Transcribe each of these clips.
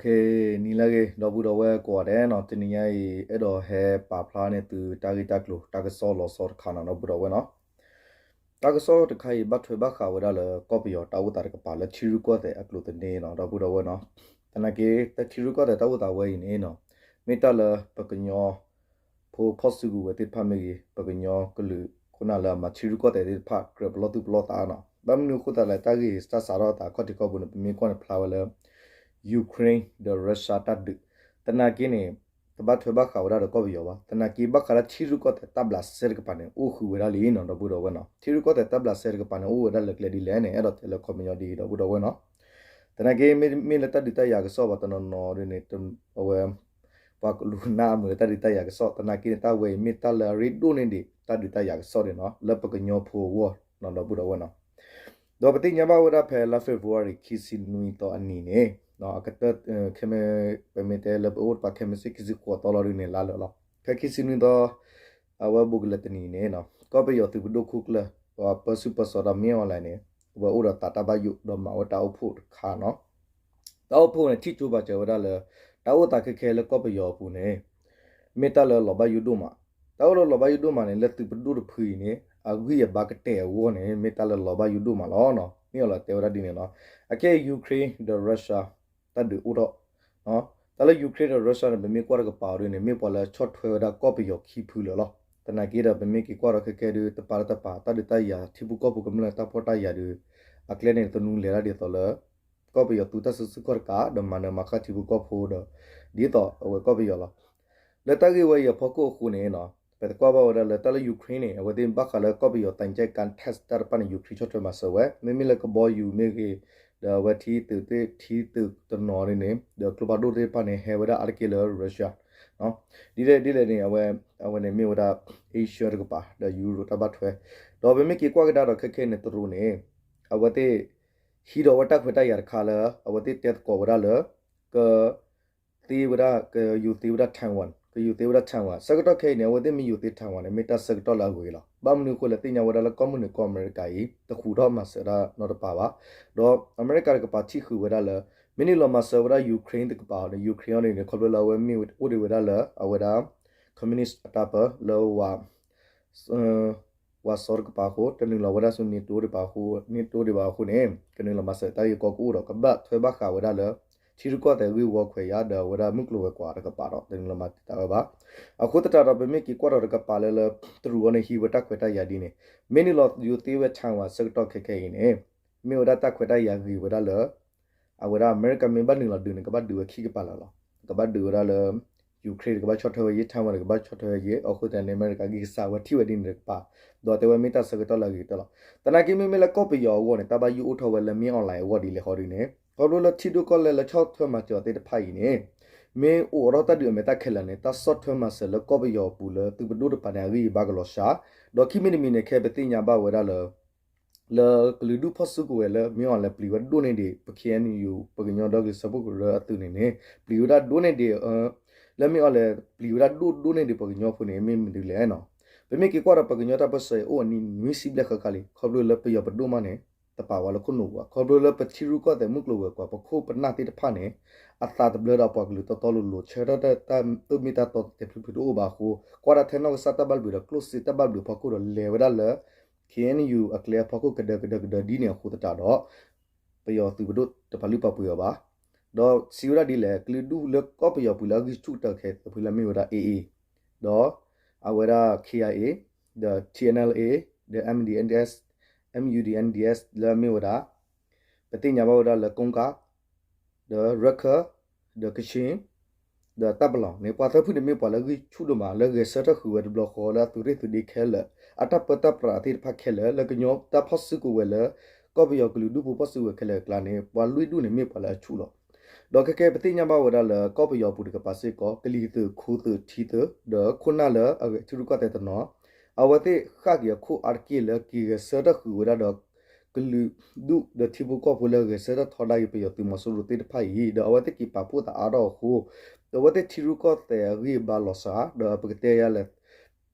ကဲ နံၤလၢအဂ့ၤ ဒီပုၢ်ဒီဝဲၢ်ကိးဂၤဒဲးနီၤ, တနံၤညါအံၤ အဲၣ်ဒိးဟဲပာ်ဖျါန့ၢ်သုတၢ်ဂ့ၢ်တၢ်ကျိၤ တၢ်ကစီၣ်လီၤဆီတခါနီၤ ဒီပုၢ်ဒီဝဲၢ်နီၤ. တၢ်ကစီၣ်တခါအံၤ ဘၣ်ထွဲဘၣ်ဃးဝဲဒၣ်လၢကီၢ်ပယီၤတၢ်အိၣ်သးတကပၤလၢထံရူၢ်ကီၢ်သဲးအကျိၤသန့နီၤ ဒီပုၢ်ဒီဝဲၢ်နီၤ. သနာ်က့ တၢ်ထံရူၢ်ကီၢ်သဲးတၢ်အိၣ်သးဝဲအံၤန့ၣ်နီၤ, မ့ၢ်တၢ်လၢပကညီ ဖိဖီၣ်စုကဝဲၤသ့ၣ်တဖၣ်မ့ၢ်ဂ့ၤ, ပကညီကလုာ်ခိၣ်နၢ်လၢအမၤထံရူၢ်ကီၢ်သဲးသ့ၣ်တဖၣ် ကြၢးပလီၢ်သူၣ်ပလီၢ်သးနီၤ. ဘၣ်မနုၤအဃိသတးလဲၣ် တၢ်ဂ့ၢ်တၢ်စးထီၣ်သးခီၣ်ထံးခီၣ်ဘိန့ၣ် ပမ့ၢ်ကွၢ်န့ၣ်ဖျါဝဲလၢ Ukraine ဒီး Russia တၢ်ဒုး, သနာ်က့န့ၣ် တဘၣ်ထွဲဘၣ်ဃးဝဲဒၣ်ဒီးကီၢ်ပယီၤဘၣ်. သနာ်က့ဘၣ်ဃးလၢထံရူၢ်ကီၢ်သဲးတၢ်ဘျးစဲတကပၤန့ၣ် အိၣ်ဃုာ်ဝဲဒၣ်လံနီၤ ဒီပုၢ်ဒီဝဲၢ်နီၤ. ထံရူၢ်ကီၢ်သဲးတၢ်ဘျးစဲတကပၤန့ၣ် အိၣ်ဝဲဒၣ်လၢကျဲဒ်လဲၣ်န့ၣ် အဲၣ်ဒိးတဲလၢခီပညီဒ်အံၤ ဒီပုၢ်ဒီဝဲၢ်နီၤ. သနာ်က့ မ့မ့ၢ်လၢတၢ်ဒုးတၢ်ယၤကစီၣ်ဘၣ်တနီၤနီၤဒ်န့ၣ် အဝဲ ပှၤကလူၤနၢ်အမုာ်လၢတၢ်ဒုးတၢ်ယၤကစီၣ် သနာ်က့န့ၣ် တၢ်ဝဲအံၤမ့ၢ်တၢ်လၢအရ့ဒိၣ်န့ၢ်ဒံး တၢ်ဒုးတၢ်ယၤကစီၣ်ဒံးနီၤ လၢပကညီဖိအဂီၢ်နီၤ ဒီပုၢ်ဒီဝဲၢ်နီၤ. ဒီးပသ့ၣ်ညါဘၣ်ဝဲဒၣ်ဖဲလါ February ခံဆံနွံသီအနံၤန့ၣ် အကတၢၢ် ခဲမ့ၢ် ပမ့ၢ်တဲလၢပအိၣ်တပၤ ခဲမ့ၢ်စ့ၢ်ခံဆံဃိးသီလီၤဒ်န့ၣ် လါလၢာ်လီၤ. ဖဲခံဆံနွံသီ အဝဲဘူးကလၢာ်တနံၤန့ၣ်နီၤ ကီၢ်ပယီၤသုးပဒိၣ်ခိၣ်ကျၢၢ် ပၢဆူၣ်ပၢစီၤဒီးမ့ၢ်အီၣ်လဲၣ်န့ၣ် အဝဲအိၣ်ဒီးသးတၢ်ဘၣ်ယိၣ်ဒီးမၤဝဲတၢ်အိၣ်ဖှိၣ်တခါနီၤ. တၢ်အိၣ်ဖှိၣ်န့ၣ် ထံၣ်ကၠိပာ်စၢၤဝဲဒၣ်လၢ တၢ်အိၣ်သးခဲခဲလၢကီၢ်ပယီၤအပူၤန့ၣ် မ့ၢ်တၢ်လၢလီၤဘၣ်ယိၣ်ဒိၣ်မး. တၢ်အိၣ်လၢလီၤဘၣ်ယိၣ်ဒိၣ်မးန့ၣ် လၢသုးပဒိၣ်တဖုအံၤန့ၣ် အဂံၢ်အဘါကတဲာ်အဂီၢ်န့ၣ် မ့ၢ်တၢ်လၢလီၤဘၣ်ယိၣ်ဒိၣ်မးလီၤနီၤ. မ့ၢ်အီၤလၢတဲဝဲဒၣ်ဒ်န့ၣ်နီၤ. အခဲအံၤ Ukraine ဒီး Russia တၢ်ဒုးအိၣ်ထီၣ် တၢ်လၢ Ukraine ဒီး Russia န့ၣ် ပမ့ၢ်ကွၢ်တကပၤအီၤဒ်န့ၣ် မ့ၢ်ပှၤလၢဆီၣ်ထွဲဝဲဒၣ်ကီၢ်ပယီၤခံဖုလၢာ်လီၤ. သနာ်က့ဒီး ပမ့ၢ်က့ၤကွၢ်ဒီးခဲခဲဒုး တပၤလၢတပၤ တၢ်ဒုးတၢ်ယၤ ထံဖိကီၢ်ဖိကမျၢၢ်တၢ်ဖှီၣ်တၢ်ယာ်ဒုး အကျဲန့ၣ် သနူလဲၤတၢ်ဒ်သိးလၢ ကီၢ်ပယီၤသူတၢ်စုဆူၣ်ခီၣ်တကး ဒီးမၤနၢၤမၤဃၣ်ထံဖိကီၢ်ဖိဒီး ဒ်သိးအဝဲကီၢ်ပယီၤလီၤ. လၢတၢ်ဂ့ၢ်ဝဲအံၤအဖီခိၣ်အဃိန့ၣ်နီၤ ပသ့ၣ်ကွၢ်ဘၣ်ဝဲဒၣ်လၢတၢ်လၢ Ukraine န့ၣ် အဝဲသ့ၣ်ဘၣ်ဃးလၢကီၢ်ပယီၤ သံချပ်ကား test တၢ်တဖၣ်န့ၣ် Ukraine ဆီၣ်ထွဲမၤစၢၤဝဲ မ့မ့ၢ်လၢကဘီယူၤမ့ၢ်ဂ့ၤ ဒီးအဝဲထံသုးသ့ၣ် ထံသုးတနီၤန့ၣ်န့ၣ် ဒီးကျိဖးဒိၣ်သ့ၣ်တဖၣ်န့ၣ် ဟဲဝဲဒၣ်အါတက့ၢ်လၢ Russia ဒ်လဲၣ်ဒ်လဲၣ်န့ၣ် အဝဲ အဝဲန့ၣ်မ့ၢ်ဝဲဒၣ် Asia တကပၤ ဒီး Europe တၢ်ဘၣ်ထွဲ ဒီးပမ့ၢ်က့ၤကွၢ်ကဒါဒီးခဲခဲန့ၣ် တရူးန့ၣ် အဝဲသ့ၣ် ဟံးဒီးဝဲတၢ်ခွဲးတၢ်ယာ်တခါလၢ အဝဲသ့ၣ်တဲသကိးဝဲဒၣ်လၢ က သ့ဝဲဒၣ် ကယူၤသ့ဝဲဒၣ် Taiwan ကယူၤသ့ဝဲဒၣ် Taiwan ဆၢကတီၢ်ခဲအံၤန့ၣ် အဝဲသ့ၣ်မ့ၢ်ယူၤသ့ Taiwan န့ၣ် မ့ၢ်တၢ်ဆၢကတီၢ်လၢအဂ့ၤလီၤ. ဘၣ်မနုၤအဃိလဲၣ် သ့ၣ်ညါဝဲဒၣ်လၢကီၢ်မုၢ်နုာ်ကီၢ်အမဲရကၤအံၤ တဃုာ်ထီၣ်မၤစၢၤဒၣ်နီတပၤဘၣ်. ဒီးအမဲရကၤတကပၤထံၣ်ဃုာ်ဝဲဒၣ်လၢ မ့ၢ်နုာ်လီၤမၤစၢၤဝဲဒၣ် Ukraine တကပၤအီၤန့ၣ် Ukraine အီၤန့ၣ် ခီဖျိလၢအဝဲမ့ၢ်အိၣ်ဒံးဝဲဒၣ်လၢ အဝဲဒၣ် communist အတၢ်ပၢလၢ ဝၤစီၤတကပၤအဃိ တနုာ်လီၤဝဲဒၣ်ဆူ NATO ဒံးဘၣ်အဃိ NATO ဒံးဘၣ်အဃိန့ၣ် ကနုာ်လီၤမၤစၢၤတၢ်ဂ့ၢ်ကီကအိၣ်ဒီး ကဘၣ်ထွဲဘၣ်ဃးဝဲဒၣ်လၢ ထံရူၢ်ကီၢ်သဲးဂ့ၢ်ဝီခွဲးယာ်ဒီး အဝဲဒၣ်မုၢ်ကျိၤဝဲၤကွာ်တကပၤဒီး တနုာ်လီၤမၤတံာ်တာ်ဝဲဘၣ်. အဃိသတးဒီး ပမ့ၢ်က့ၤကွၢ်ဒီးတကပၤလၢလၢ တရူးအီၤန့ၣ် ဟံးဝဲတၢ်ခွဲးတၢ်ယာ်ဒ်န့ၣ် မ့ၢ်နုာ်လီၤယူၤသ့ဝဲ Taiwan ဆၢကတီၢ်ခဲခဲအံၤန့ၣ် မ့ၢ်ဝဲဒၣ်တၢ်ခွဲးတၢ်ယာ်ဂ့ၤဝဲဒၣ်လၢ အဝဲဒၣ်အမဲရကၤမ့ၢ်ဘၣ်နုာ်လီၤဒုးန့ၣ် ကဘၣ်ဒုးဝဲခံကပၤလၢာ်လီၤ. ကဘၣ်ဒုးဝဲဒၣ်လၢ Ukraine ကဘၣ်ဆီၣ်ထွဲဝဲယဲၢ် Taiwan ကဘၣ်ဆီၣ်ထွဲဝဲယဲၢ် အဃိသတးန့ၣ် အမဲရကၤဂံၢ်ကစၢ်ဝဲထံၣ်ဝဲဒ်န့ၣ်တကပၤ ဒီးတဲဝဲမ့ၢ်တၢ်ဆၢကတီၢ်လၢအဂ့ၤကတၢၢ်လီၤ. သနာ်က့မ့မ့ၢ်လၢကီၢ်ပယီၤအဂီၢ်န့ၣ် တၢ်ဘၣ်ယိၣ်အိၣ်ထီၣ်ဝဲလၢမ့ၢ် online အဂီၢ်ဒ်လဲၣ်ဃီဒ်န့ၣ် ခီဖျိလၢထံဒိၣ်ကီၢ်လဲၢ်လၢဆီၣ်ထွဲမၤစၢၤအီၤသ့ၣ်တဖၣ်အံၤန့ၣ် မ့ၢ်အိၣ်အီၤထီၣ်တၢ်ဒုးအမဲာ်တၢ်ခဲလၢာ်န့ၣ် တၢ်ဆီၣ်ထွဲမၤစၢၤလၢကီၢ်ပယီၤအပူၤလၢသုးပဒိၣ်တကပၤန့ၣ် အဂံၢ်အဘါကလီၤစှၤ ဒီးခံမံၤတမံၤန့ၣ် ခဲပသ့ၣ်ညါဘၣ်ဝဲဒၣ်လၢ လၢကလုာ်ဒူၣ်ဖီၣ်စုကဝဲၤလၢမ့ၢ်အီၤလဲၤပျံၤဝဲဒိၣ်န့ၢ်ဒံး ပ KNU ပကညီဒီကလုာ်စၢဖှိၣ်ကရၢအသုးန့ၣ်န့ၣ် ပျံၤဝဲဒၣ်ဒိၣ်န့ၢ်ဒံး လၢမ့ၢ်အီၤလဲၤပျံၤဝဲဒၣ်ဒိၣ်ဒိၣ်န့ၢ်ဒံးပှၤကညီဖိန့ၣ် မ့ၢ်မနုၤလဲၣ်နီၤ. ပမ့ၢ်က့ၤကွၢ်ဒီးပှၤကညီတၢ်ပၢၢ်ဆၢအံၤ အိၣ်အနံၣ်နွံဆံဘျဲၣ်ဃၣ်ဃၣ်လံ ခီဖျိလၢပယီၤပဒိၣ်မးန့ၣ် တပာ်ဝဲလၢခိၣ်နူာ်ပူၤဘၣ် ခီဖျိလၢပထံရူၢ်ကီၢ်သဲးမုၢ်ကျိၤဝဲၤကွာ် ပခိၣ်ပနၢ်သ့ၣ်တဖၣ်န့ၣ် အသးတဘျၢဒီးပှၤကလုာ်တီတီလိၤလိၤ ဆၢထၢၣ်တၢ်တၢ်သူၣ်မံတၢ်တီတဲာ်ဖျုးဖျုးတအိၣ်ဘၣ်အဃိ ကွၢ်တၢ်ထဲနီၣ်ကစၢ်တၢ်ဘၣ်ဘျုးဒီးကျိၣ်စ့တၢ်ဘၣ်ဘျုးအဖီခိၣ်ဒီးလဲၤဝဲဒၣ်လၢ KNU အကျဲအဖီခိၣ်ကဒၢကဒၢကဒၢဒ်န့ၣ်အဃိသတးဒီး ပယီၤသုးပဒိၣ်တပာ်လုၢ်ပာ်ပှ့ၤအီၤဘၣ်. ဒီးစံးဝဲဒၣ်ဒ်လဲၣ် ကလုာ်ဒူၣ်လၢကီၢ်ပယီၤပူၤလၢအဂံၢ်ဆူၣ်ကတၢၢ်ခဲအံၤ သုးဖှံလၢမ့ၢ်ဝဲဒၣ် AA ဒီး အဝဲဒၣ် KIA ဒီး TNLA ဒီး MDNDS MUDNDS လၢအမ့ၢ်ဝဲဒၣ် ပသ့ၣ်ညါဘၣ်ဝဲဒၣ်လၢ ကိကး ဒီးရခၢၣ် ဒီးကဆ့ၣ် ဒီးတၢ်ပလီၢ်န့ၣ် ပှၤသၢဖုန့ၣ်မ့ၢ်ပှၤလၢဂံၢ်ဆူၣ်ဒိၣ်မး လၢဂဲၤဆၢထၢၣ်ဃုာ်ဝဲတဘျီဃီလၢအသုးရ့ၣ်သုးဒ့ခဲလၢာ် အတၢ်ပၢတၢ်ပြးသ့ၣ်တဖၣ်ခဲလၢာ် လၢကညီတၢ်ဖီၣ်စုကဝဲၤလၢ ကီၢ်ပယီၤကလုာ်ဒူၣ်ဖိဖီၣ်စုကဝဲၤခဲလၢာ်အကျါန့ၣ် ပှၤလွံၢ်ဒူၣ်န့ၣ်မ့ၢ်ပှၤလၢအဆူၣ်လီၤ. ဒီးခဲကဲပသ့ၣ်ညါဘၣ်ဝဲဒၣ်လၢကီၢ်ပယီၤပူၤတကပၤစ့ၢ်ကီး ကလံၤသုး ခိသုး ထံသုး ဒီးခိၣ်နၢ်လၢအဂဲၤထံရူၢ်ကီၢ်သဲးတနီၤ အဝဲသ့ၣ်ဃၣ်က့ၤအခိၣ်အါတက့ၢ်လၢက့ၤဂဲၤဆၢထၢၣ်ဃုာ်ဝဲဒၣ်ဒီး ကလုာ်ဒူၣ်ဒီးထံဖိကီၢ်ဖိလၢဂဲၤဆၢထၢၣ်ထီဒါက့ၤပယီၤသုးမီၤစိရိၤသ့ၣ်တဖၣ်အံၤ ဒီးအဝဲသ့ၣ်က့ၤပာ်ဖှိၣ်သးအါထီၣ်အဃိ ဒီးအဝဲသ့ၣ်ထံရူၢ်ကီၢ်သဲးအဂံၢ်အဘါလီၤစှၤ ဒီးပကတဲယၤလဲၣ်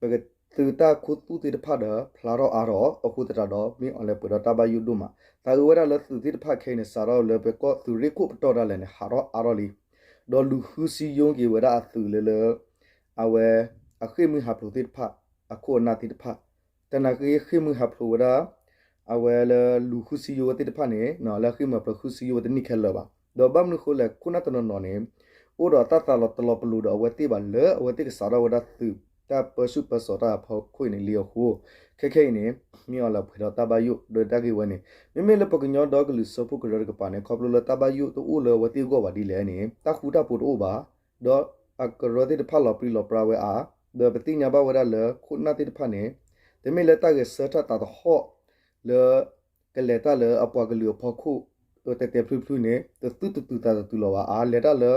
ပကသုးတၢ်ခူသူၣ်သ့ၣ်တဖၣ်ဒီးဖျါထီၣ်အါထီၣ်အဃိသတးဒီး မ့ၢ်အီၤလဲၤပှဲၤဒီးတၢ်ဘၣ်ယိၣ်ဒိၣ်မး သးအုးဝဲဒၣ်လၢသုးသ့ၣ်တဖၣ်ခဲအံၤန့ၣ် စးထီၣ်လၢပကီၢ်သုးရ့ၣ်ခိၣ်ပတီၢ်ဒၣ်လဲာ်န့ၣ် ဟးထီၣ်အါထီၣ်လံ ဒီးလူၤဃုစံယိက့ၤဝဲဒၣ်အသုးလၢလၢ အဝဲ အဃ့ၢ်မှံဟးဖျိးသ့ၣ်တဖၣ် အခိၣ်အနၢ်သ့ၣ်တဖၣ် တနာ်က့ဃ့ၢ်မှံဟးဖျိးဝဲဒၣ် အဝဲလၢလူၤဃုစံယိဝဲသ့ၣ်တဖၣ်န့ၣ် လၢအဃ့ၢ်မှံဟးဖျိးဃုစံယိဝဲတန့ၢ်ခဲလၢာ်ဘၣ်. ဒီးဘၣ်မနုၤဃိလဲၣ် ခိၣ်နၢ်တနီၤနီၤန့ၣ် အိၣ်ဒီးတၢ်သးလီၤတလီၤပလိာ်ဒီးအဝဲသ့ၣ်ဘၣ်လၢအဝဲသ့ၣ်ကစးထီၣ်ဝဲဒၣ်သုး တၢ်ပၢဆူၣ်ပၢစိးတၢ်အဖီခိၣ်အံၤန့ၣ်လံအဃိ ခဲခဲအံၤန့ၣ် မ့ၢ်အီၤလၢအပှဲၤဒီးတၢ်ဘၣ်ယိၣ်ဒီးတၢ်ဂ့ၢ်ဝဲန့ၣ် မ့မ့ၢ်လၢပကညီဒီကလုာ်စၢဖှိၣ်ကရၢတကပၤန့ၣ် ခီဖျိလၢတၢ်ဘၣ်ယိၣ်တအိၣ်လၢအဝဲသ့ၣ်အဂီၢ်ဘၣ်ဒ်လဲၣ်န့ၣ် တၢ်ဃူတၢ်ဖိးတအိၣ်ဘၣ် ဒီးအကရၢသ့ၣ်တဖၣ်လီၤပြံလီၤပြါဝဲအါ ဒီးပသ့ၣ်ညါဘၣ်ဝဲဒၣ်လၢခိၣ်နၢ်သ့ၣ်တဖၣ်န့ၣ် တမ့ၢ်လၢတၢ်ဂဲၤဆၢထၢၣ်သးသဟီၣ်လၢ ကလဲၤတၢ်လၢအပှၤကလုာ်အဖီခိၣ် တဲတဲဖျုဖျုန့ၣ် တသုတတုၤသးတတုၤလီၤဘၣ်အါ လဲၤတၢ်လၢ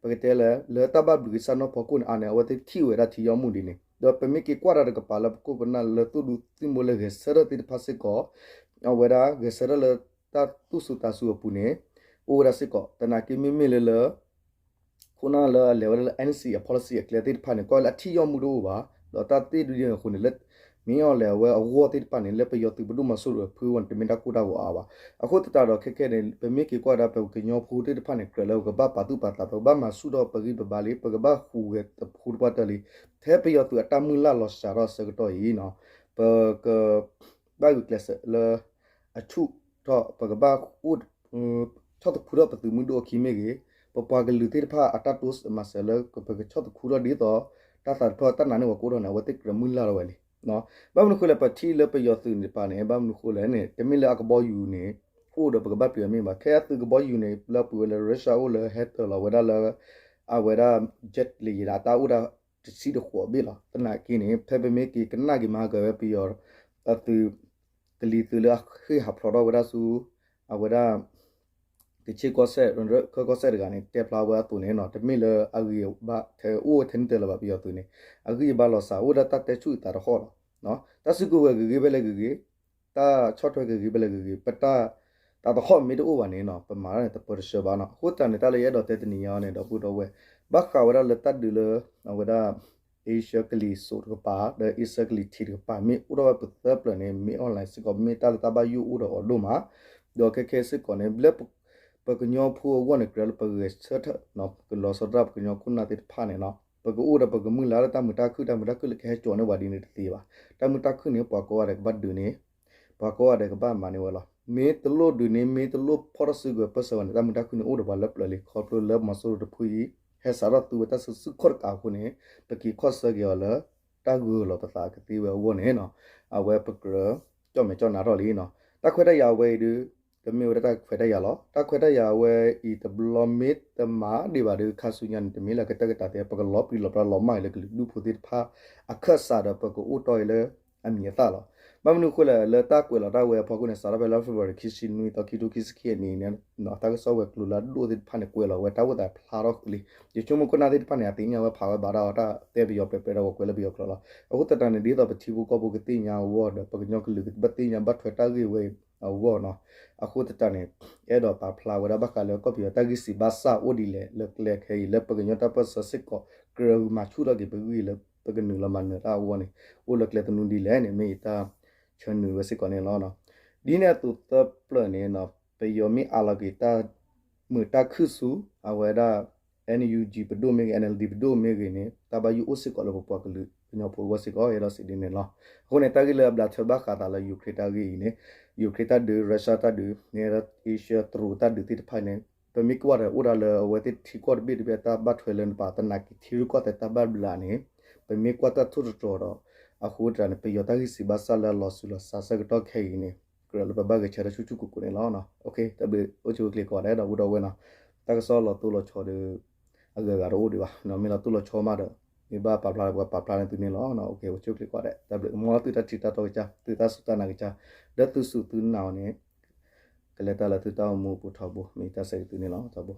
ပကတဲလၢ လၢတၢ်ဘၣ်ဘျုးကစၢ်နီၢ်ဖီခိၣ်န့ၣ်အါန့ၣ် အဝဲသ့ၣ်ထံၣ်ဝဲဒၣ်ထံယီၢ်မုၢ်ဒ်န့ၣ် ဒီးပမ့ၢ်က့ၤကွၢ်တၢ်တကပၤလၢပခိၣ်ပနၢ်လၢသူၣ်ဒူသံၣ်ဘိလၢဂဲၤဆၢထၢၣ်သ့ၣ်တဖၣ်စ့ၢ်ကီး အဝဲဒၣ်ဂဲၤဆၢထၢၣ်လၢတၢ်သူၣ်စူၤသးစူၤအပူၤန့ၣ် အိၣ်ဝဲဒၣ်စ့ၢ်ကီး တနာ်က့မ့မ့ၢ်လၢလၢ ခိၣ်နၢ်လၢအလဲၤဝဲဒၣ်လၢ N C အ policy အကျဲသ့ၣ်တဖၣ်န့ၣ် ကွၢ်လၢအထံၣ်ယီၢ်မုၢ်တအိၣ်ဘၣ် ဒီးတၢ်သ့ၣ်ဒုးဒ်န့ၣ်အဃိန့ၣ် လၢ မ့ၢ်အီၤလဲၤအဝဲအဂီၢ်သ့ၣ်တဖၣ်န့ၣ် လၢပယီၤသုးပဒိၣ်မၤစိရိၤအဖုအဂီၢ်န့ၣ် တမ့ၢ်တၢ်ကိၢ်တၢ်ဂီၤအါဘၣ်. အဃိသတးဒီးခဲခဲန့ၣ် ပမ့ၢ်က့ၤကွၢ်ဒၣ်ပကညီဖိသ့ၣ်တဖၣ်န့ၣ် ကြၢးလၢပကဘၣ်ပာ်သူၣ်ပာ်သး ပကဘၣ်မၤဆူၣ်ထီၣ်ပဂံၢ်ပဘါလံ ပကဘၣ်ဟူးဂဲၤတဖိတပှၢ်တၢၢ်လံ ထဲပယီၤသုးအတၢ်မုၢ်လၢ်လီၤစှၤထီၣ်အဆၢကတီၢ်အံၤ ပက ဘၣ်ဂုာ်ကျဲးစၢးလၢ အဆူၣ်ထီၣ် ပကဘၣ်အိၣ် ဆီၣ်သခူထီၣ်ပသုးမုၢ်ဒိၣ်အခံမ့ၢ်ဂ့ၤ, ပပှၤကလုာ်သ့ၣ်တဖၣ်အတၢ်တိစၢၤမၤစၢၤလၢပကဆီၣ်သခူထီၣ်ဒ်သိး တၢ်သးတဖျၢၣ်တၢ်နာ်န့ၢ်ပှၤကအိၣ်ထီၣ်န့ၣ် အဝဲသ့ၣ်ကြၢးမုၢ်လၢ်ထီၣ်ဝဲလံ. ဘၣ်မနုၤဃိလဲၣ် ပထံၣ်လၢပယီၤသုးန့ၣ်တပၤန့ၣ် ဘၣ်မနုၤဃိလဲၣ်န့ၣ် တမ့ၢ်လၢအကဘီယူၤန့ၣ် အိၣ်ဒီးပကဘၣ်ပျံၤအီၤမ့ၢ်ဘၣ်. ခဲအသုးကဘီယူၤန့ၣ် လၢပှ့ၤဝဲလၢ Russia အိၣ်လၢဟဲတၢၤလီၤဝဲဒၣ်လၢ အဝဲဒၣ် jet လံယံၤဒၣ် အတၢ်အိၣ်ဒၣ်တဆံတဃိးဘ့ၣ်လီၤ. သနာ်က့န့ၣ် ဖဲပမ့ၢ်က့ၤကနၣ်က့ၤမၤကၤဝဲပယီၤ အသုး ကလံၤသုးလၢအဃ့ၢ်ဟးဖျိးထီၣ်ဝဲဒၣ်ဆူ အဝဲဒၣ် ကခ့ၣ်ကီၢ်စဲၣ် ခၢၣ်ကီၢ်စဲၣ်တဂၤန့ၣ် တဲဖျါဝဲအသိးန့ၣ်နီၤ တမ့ၢ်လၢအဂံၢ်ဘါထဲအိၣ်ထဲနတၢၤလၢၤဘၣ် ပယီၤသုးန့ၣ် အဂံၢ်အဘါလီၤစှၤ အိၣ်ဒၣ်တၢ်တဲဆူၣ်အသးတဟီၣ်လီၤ. တၢ်စုကဝဲၤဂ့ၤဂ့ၤဖဲလဲၣ်ဂ့ၤဂ့ၤ တၢ်ဆီၣ်ထွဲဂ့ၤဂ့ၤဖဲလဲၣ်ဂ့ၤဂ့ၤ ပတၢ် သးသဟီၣ်မ့ၢ်တအိၣ်ဘၣ်န့ၣ်နီၤ ပမၤတၢ်န့ၣ် တပၢတဆှၢဘၣ်နီၤ. အဃိသတးန့ၣ် တၢ်လၢယအဲၣ်ဒိးတဲတနံၤညါန့ၣ် ဒီပုၢ်ဒီဝဲၢ် ဘၣ်ဃးဝဲဒၣ်လၢတၢ်ဒုးလၢ အဝဲဒၣ် Asia ကလံၤစိးတကပၤ ဒီး Asia ကလံၤထံးတကပၤ မ့ၢ်အိၣ်ထီၣ်ဝဲပသၢပျၢၤန့ၣ် မ့ၢ် online စ့ၢ်ကီး မ့ၢ်တၢ်လၢတၢ်ဘၣ်ယိၣ်အိၣ်ဒီးအီၤဒိၣ်မး ဒီးခဲခဲစ့ၢ်ကီးန့ၣ် လၢ ပကညီဖိအဂီၢ်န့ၣ် ကြၢးလၢပဂဲၤဆၢထၢၣ် ပကလီၤဆီဒၣ်ပကညီခိၣ်နၢ်သ့ၣ်တဖၣ်န့ၣ်နီၤ ပကအိၣ်ဒီးပကမုၢ်လၢ်လၢတၢ်မုာ်တၢ်ခုၣ် တၢ်မုာ်တၢ်ခုၣ်လၢကဟဲကၠီၤန့ၢ်ပှၤဒ်န့ၣ်တသ့ဘၣ်. တၢ်မုာ်တၢ်ခုၣ်န့ၣ် ပှၤကိးဂၤဒဲးကဘၣ်ဒုးန့ၣ် ပှၤကိးဂၤဒဲးကဘၣ်မၤန့ၢ်ဝဲလီၤ. မ့ၢ်တလိၣ်ဒုးန့ၣ် မ့ၢ်တလိၣ်ဖီၣ်ထီၣ်စုကဝဲၤပၢၢ်ဆၢဝဲန့ၣ် တၢ်မုာ်တၢ်ခုၣ်န့ၣ်အိၣ်ဒီးပှၤလၢပျၢၤလံ ခီဖျိလၢမီၤစိရိၤတဖုအံၤ ဟဲစးထီၣ်သူဝဲတၢ်စုဆူၣ်ခီၣ်တကးအဃိန့ၣ် ပက့ၤခီၣ်ဆၢက့ၤအီၤလၢ တၢ်ဂၢၢ်လီၤပသးကသ့ဝဲအဂီၢ်န့ၣ်နီၤ အဝဲပကြၢး ကၠီၣ်မဲာ်ကၠီၣ်နါထီၣ်လံနီၤ. တၢ်ခွဲးတၢ်ယာ်အဝဲအံၤဒုး ကမ့ၢ်ဝဲဒၣ်တၢ်ခွဲးတၢ်ယာ်လီၤ. တၢ်ခွဲးတၢ်ယာ်အဝဲအံၤတဘျီမ့ၢ်တမၤဒံးဘၣ်ဒီး ခါဆူညါန့ၣ် တမ့ၢ်လၢကတၢၢ်ကတာ်သ့ ပကလီၤပြံလီၤပြါလီၤမၢ်အံၤလၢကလုာ်ဒူၣ်ဖိသ့ၣ်တဖၣ်အခၢၣ်စးဒီး ပကအိၣ်တီၢ်အံၤလၢအမံၤအသၣ်လီၤ. ဘၣ်မနုၤအဃိလဲၣ် လၢတၢ်ကွဲးလီၤတၢ်ဝဲအဖီခိၣ်န့ၣ် စးထီၣ်ဖဲလၢ February ခံဆံနွံသီ ခံထိခံဆံခံအနံၤန့ၣ် တၢ်ကစီၣ်ဝဲၤကျိၤလၢအဒိၣ်သ့ၣ်တဖၣ်န့ၣ် ကွဲးလီၤဝဲတၢ်အိၣ်သးဖျါထီၣ်ဃုာ်လံ. ယဆိကမိၣ်ခိၣ်နၢ်သ့ၣ်တဖၣ်န့ၣ် အသ့ၣ်ညါဝဲဖးဝဲဘၣ်တၢ်အီၤ တၢ်တဲပယီၤပြဲးပြဲးဒီး ကွဲးလၢပယီၤကျိာ်လီၤ. အဃိသတးန့ၣ် ဒ်သိးပထံဖိကီၢ်ဖိကသ့ၣ်ညါအဂီၢ်ဒီး ပကညီကလုာ်ကဘၣ်သ့ၣ်ညါဘၣ်ထွဲတၢ်ဂ့ၢ်ဝဲအဂီၢ်နီၤ. အဃိသတးန့ၣ် အဲၣ်ဒိးပာ်ဖျါဝဲဒၣ်ဘၣ်ဃးလၢကီၢ်ပယီၤတၢ်ဂံၢ်စံးဘၣ်စၢ်အိၣ်ဒ်လဲၣ် လၢကျဲခဲအံၤ လၢပကညီတၢ်ပၢၢ်ဆၢစ့ၢ်ကီး ကြၢးမၤဆူၣ်ထီၣ်က့ၤပဂံၢ်လၢပကနုာ်လီၤမၤနၢၤတၢ်အဂီၢ်န့ၣ် အိၣ်လၢကျဲသနူဒ်လဲၣ်န့ၣ် မ့ၢ်ယတၢ်ဆၢနုာ်ဝဲစ့ၢ်ကီးန့ၣ်လီၤ. ဒ်န့ၣ်အသိးသၢပျၢၤန့ၣ် ပယီၤမ့ၢ်အးလီၤက့ၤတၢ်မုာ်တၢ်ခုၣ်ဆူ အဝဲဒၣ် NUG ပဒိၣ်မ့ၢ်ဂ့ၤ NLD ပဒိၣ်မ့ၢ်ဂ့ၤန့ၣ် တၢ်ဘၣ်ယိၣ်အိၣ်စ့ၢ်ကီးလၢပပှၤကလုာ် ကညီဖိအဂီၢ်စ့ၢ်ကီး အဲၣ်ဒိးစံးဒ်န့ၣ်လီၤ. အဃိန့ၣ် တၢ်ဂ့ၢ်လၢအဘျးထၢဘၣ်ဃးသးလၢ Ukraine တၢ်ဂ့ၢ်အံၤန့ၣ် Ukraine တၢ်ဒုး Russia တၢ်ဒုး မ့ၢ်ဝဲဒၣ် Asia တရူးတၢ်ဒုးသ့ၣ်တဖၣ်န့ၣ် ပမ့ၢ်ကွၢ်ဒီးအိၣ်ဒၣ်လၢအဝဲသ့ၣ်ထံကီၢ်တဘ့ၣ်တဘ့ၣ် တၢ်ဘၣ်ထွဲလၢနပာ်သနာ်က့ ထံရူၢ်ကီၢ်သဲးတၢ်ဘၣ်ဘျးန့ၣ် ပမ့ၢ်ကွၢ်တၢ်ထိၣ်သတြီၤဒီး အဃိသတးန့ၣ် ပယီၤတၢ်ဂံၢ်စံးဘၣ်စၢ်လၢအလီၤစၢၤလီၤစှၤဆၢကတီၢ်ခဲအံၤန့ၣ် ကြၢးလၢပဘၣ်ဂဲၤဆၢထၢၣ်ဆူၣ်ဆူၣ်ကိၢ်ကိၢ်န့ၣ်လီၤ. တၢ်ဘျုးအိၣ်ဆူၣ်အိၣ်ချ့ကိးဂၤဒဲး ဒီပုၢ်ဒီဝဲၢ်နီၤ. တၢ်ကစီၣ်လီၤတိၢ်လီၤဆီဒီး အဂၤဂၤတအိၣ်ဒံးဘၣ်, မ့ၢ်လီၤတိၢ်လီၤဆီမးဒီး မ့ၢ်ဘၣ်ပာ်ဖျါလၢပှၤပာ်ဖျါန့ၢ်သုန့ၣ်လီၤ. အိၣ်ဆူၣ်အိၣ်ချ့ကိးဂၤဒဲး တၢ်ဘျုး မ်သုတၢ်ထံၣ်တၢ်တီကစၢ် သုတၢ်စူၢ်တၢ်နာ်ကစၢ် ဒီးသုစူၢ်သုနာ်အီၤန့ၣ် ကလဲၤတၢ်လၢသုတၢ်အိၣ်မူအပူၤထီဘိ မ့ၢ်တၢ်ဆၢဂ့ၤသုန့ၣ်လီၤ. ထီဘိ